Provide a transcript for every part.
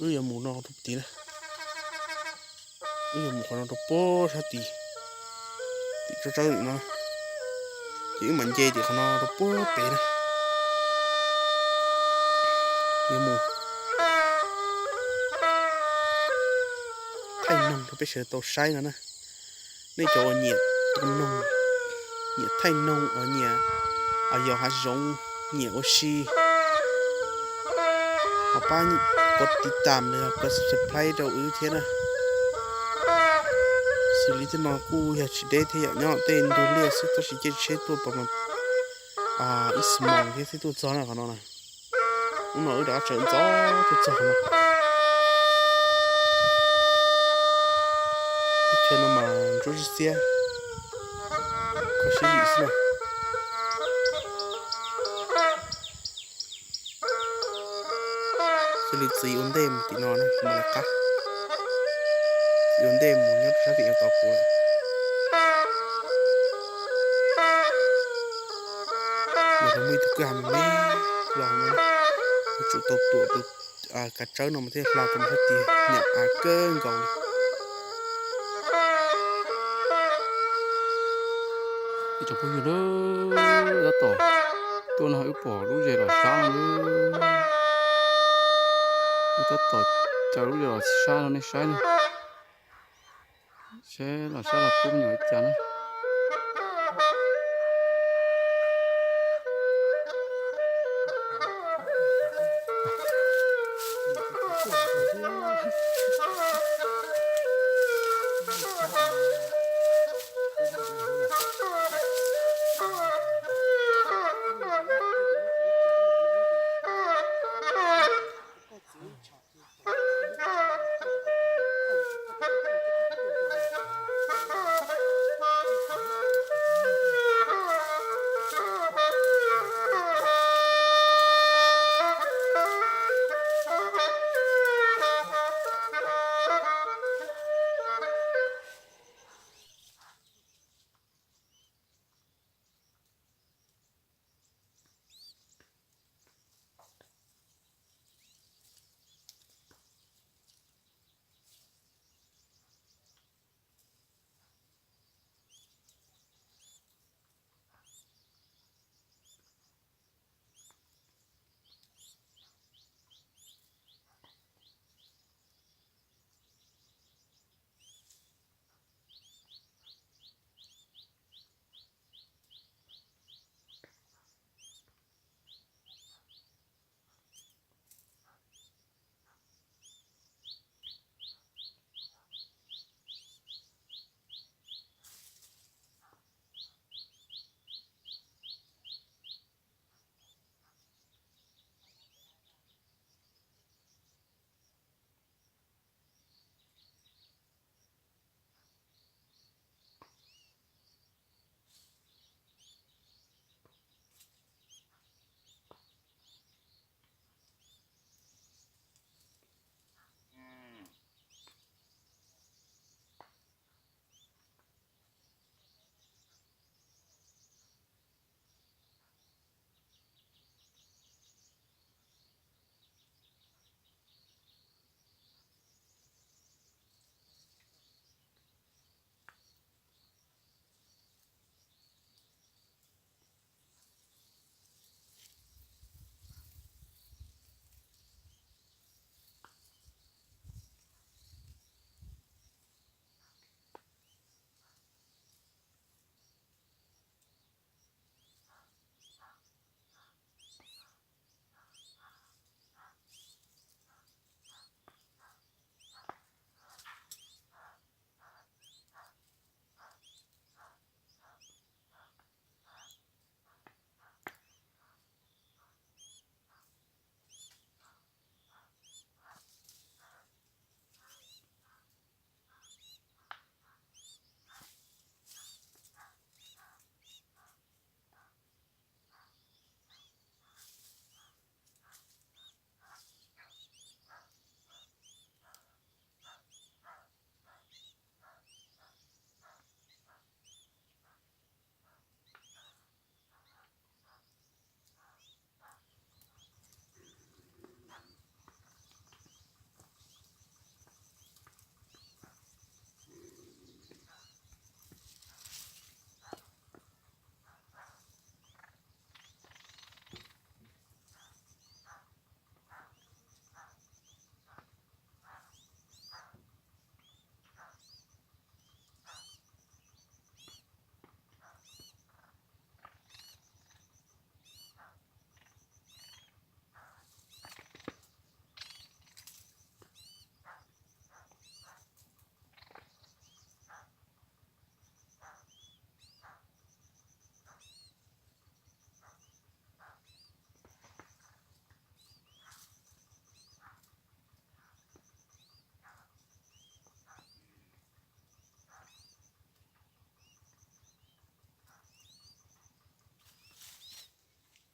Wb yuav mus no rau tid na, wb yuav mus qhov no rau puag sab tid, tim tsawb tsawb no, ces wb mam nce tim qhov no rau puag pem na. Yuav mus thaij noog rau peb sawv daws tau saib no na. Nej cov uas nyiam tus noog, nyiam thaij noog, nyiam yos hav zoov, nyiam ua si, ho pab kov tiv tam los yog kov subscribe rau wb thiab na. Xws li tej no kuj yog tsis deb thiab yom, nyob tej ntug liaj xwb tab sis caij tsheb tuaj pas ib xuab moos thiab thiaj tuaj txog na qhov no na. Hnub no wb rov qab sawv ntxov tuaj txog qhov no. Teb chaws no mas ntsuab zib xiab, kho siab yim xwb na. Cia li txiv ua ntej mus tim no na, mus lawv qab. Txiv ua ntej mus nyob rau sab tim no tos kuv lawm. Nws muaj ib tug kwj ha me me los no, yuav tsum tau tuam tus kav tsawb no mas thiaj hla tau mus sab tid, nyam av kawg nkaus li. Ib tsoom phooj ywg, tab tom tuaj no wb pom lub zes los sab no, wb tab tom caw lub zes los sab no nej saib ne. Seb los sab los pub me nyuam li cas na.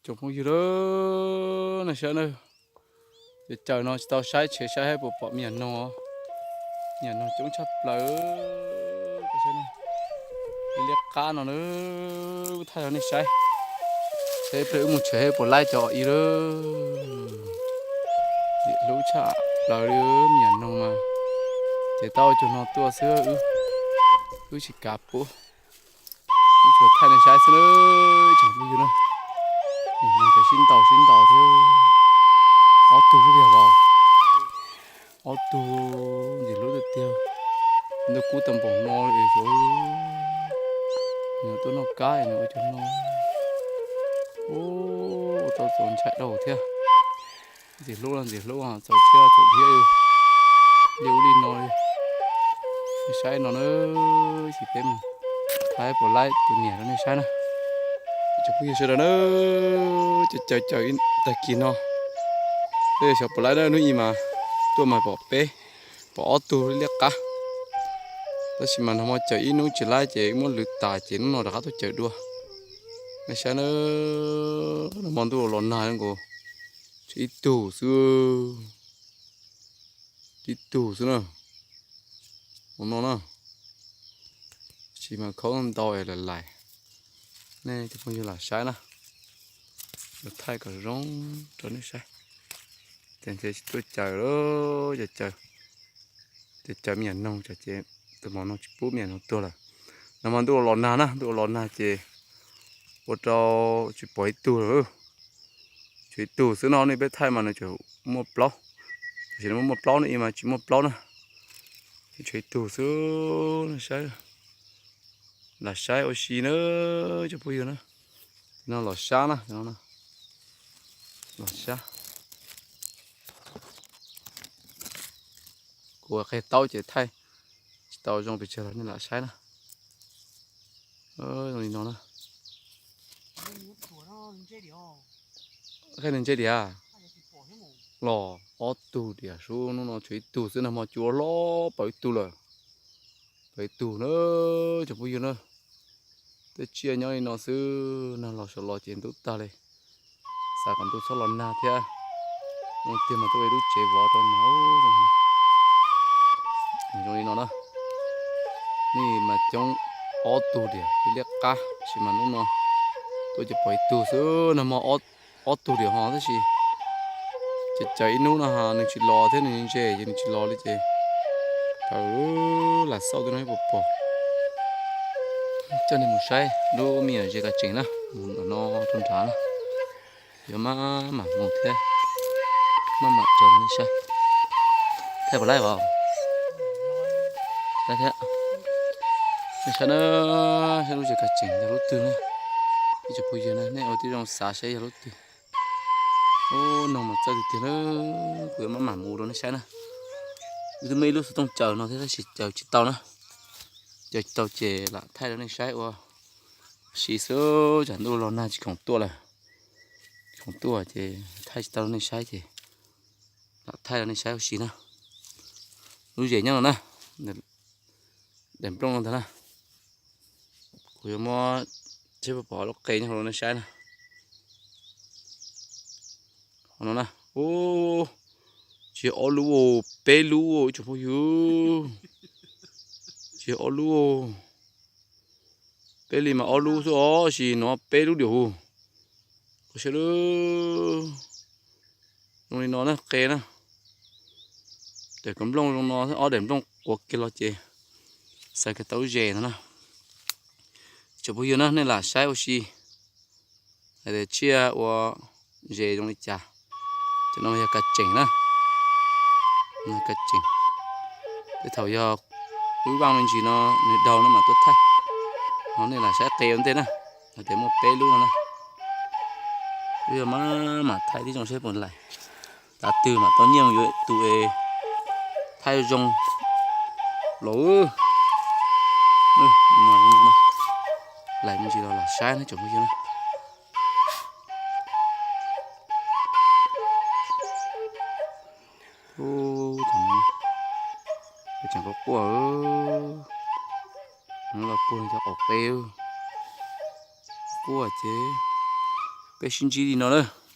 Tsoom phooj ywg, nej saib na, caws caws no tsis tau saib tsev saib puas pom me nyuam noog. Me nyuam noog coob tshaj plaws. Liab qab no na, wb thaij rau nej saib. Saib wb mus tsev puas laib cov i lawm. Dim hlub tshaj plaws li me nyuam noog mas. Ces tau ua cov no tuaj xwb, wb tsis kav pub. Wb tsuas thaij nej saib xwb na, tsoom phooj ywg na. Nim no cov sib ntaus sib ntaus thiab. Ob tug xwb tiag os. Ob tug ntxim hlub tiag tiag. Ntuj kub tau npaum no es nws tuaj noj kab nws ua cov no. Ua tau txaus ntshai dhau thiab. Ntxim hlub los ntxim hlub, txaus thiab txaus thiab. Li ub li no li. Nej saib no na, sim peb mus thaij puas laib tus niam rau nej saib na. Tsoom phooj ywg sawv daws na, caws caws caws tag kis no, tej xyov puas laib na, hnub i mas tuaj mas pom peb, pom ob tug liab qab. Tab sis mas nag hmo caws ib hnub tsis laib ces muab lwv tas ces hnub no rov qab tuaj caws dua. Nej saib na, nag hmo ntuj los nag nkaus, tshuav ib tug xwb. Ib tug xwb na. Ua no na. Tab sis mas khaub ntau es lais lais. Nej cov phooj ywg lam saib na. Los thaij kom zoo rau nej saib. Ces ntshe tsis tuaj caws lawm, caws caws, caws caws me nyuam noog ces tus maum noog tsis pub me nyuam noog tuag lawm. Nag hmo ntuj los nag na, ntuj los nag ces ua rau tsis pom ib tug lawm. Tshuav ib tug xwb no, nej peb thaij mas nws tseem muaj plaub. Tam sim no muaj plaub no, i mas tsis muaj plaub na. Tshuav ib tug xwb, saib. Lam saib ua si na, cov phooj ywg na. No los sab na, los sab. Kuv qhia taub ces thaij tsis tau zoo pes tsawg los nej lam saib na. Zoo li no na. Qhia nws ntse diam. Los ob tug diam sub, hnub no tshuav ib tug xwb, nag hmo cua hlob paws ib tug lawm. Paws ib tug na, cov phooj ywg na. Tej tsiaj nyob li no xwb, nag los saum los ces ntub tag li. Xav kom ntuj txhob los nag thiab. Zoo tiag mas tuaj ua lub tsev vov rau mas zoo li no na. Nej mas coob, ob tug diam liab qab, tab sis mas hnub no tuaj ces pom ib tug xwb, nag hmo ob tug diam ho tab sis ces caws ib hnub no nws tsis los thiab, nws ntse ces nws tsis los li ces thaum lam xauj twb no puas pom. Coj nej mus saib lub me nyuam zes kas tseem na, mus ntawm no rau nrad na. Yuav maj mam mus thiab, maj mam tso nej saib. Thaij puas laib os? Laib thiab. Nej saib na, saib lub zes kas tseem yog lub twg na. Ib tsoom phooj ywg na, nej ua tib zoo xav saib yog lub twg. Ub, noog mas txawj tiag tiag na, kuv yuav maj mam mus rau nej saib na. Wb twb muaj ib lub xov tooj caws no thiab tab sis caws tsis tau na. Caws tsis tau ces lam thaij rau nej saib ua si xwb, tsam ntuj los nag tsis khoom tuaj lawm. Tsis khoom tuaj ces thaij tsis tau rau nej saib ces lam thaij rau nej saib ua si na. Lub zes nyob no na, daim nplooj no ntag na. Kuv yuav muab, seb puas pom lub qe nyob hauv no nej saib na. Qhov no na, ub, tsis yog ob lub, peb lub, ib tsoom phooj ywg. Tsis yog ob lub, peb li mas ob lub xwb os, sis no peb lub diam hu. Kuv saib zoo li no na, qe na. Daim nplooj zoo no, ob daim nplooj quav kiag los ces xav kiag tau lub zes no na. Tsoom phooj ywg na, nej lam saib ua si hais tias tsiaj ua zes zoo li cas. Cov no yog kas tseem na, kas tseem. Tej thaum yog wb vaj me ntsis no nws daug no mam tuaj thaij. Ho nej lam saib qe ua ntej na, hais tias muaj peb lub no na. Wb yuav maj mam thaij tib zoo seb puas laim. Tav twg mam tau nyiaj mus yuav tus es thaij zoo los. Laim me ntsis los lam saib na tsoom phooj ywg na. Ub, thaum no tseem quaj quaj, los puag cov qaum qe quaj ces Peb sib ntsib li no na.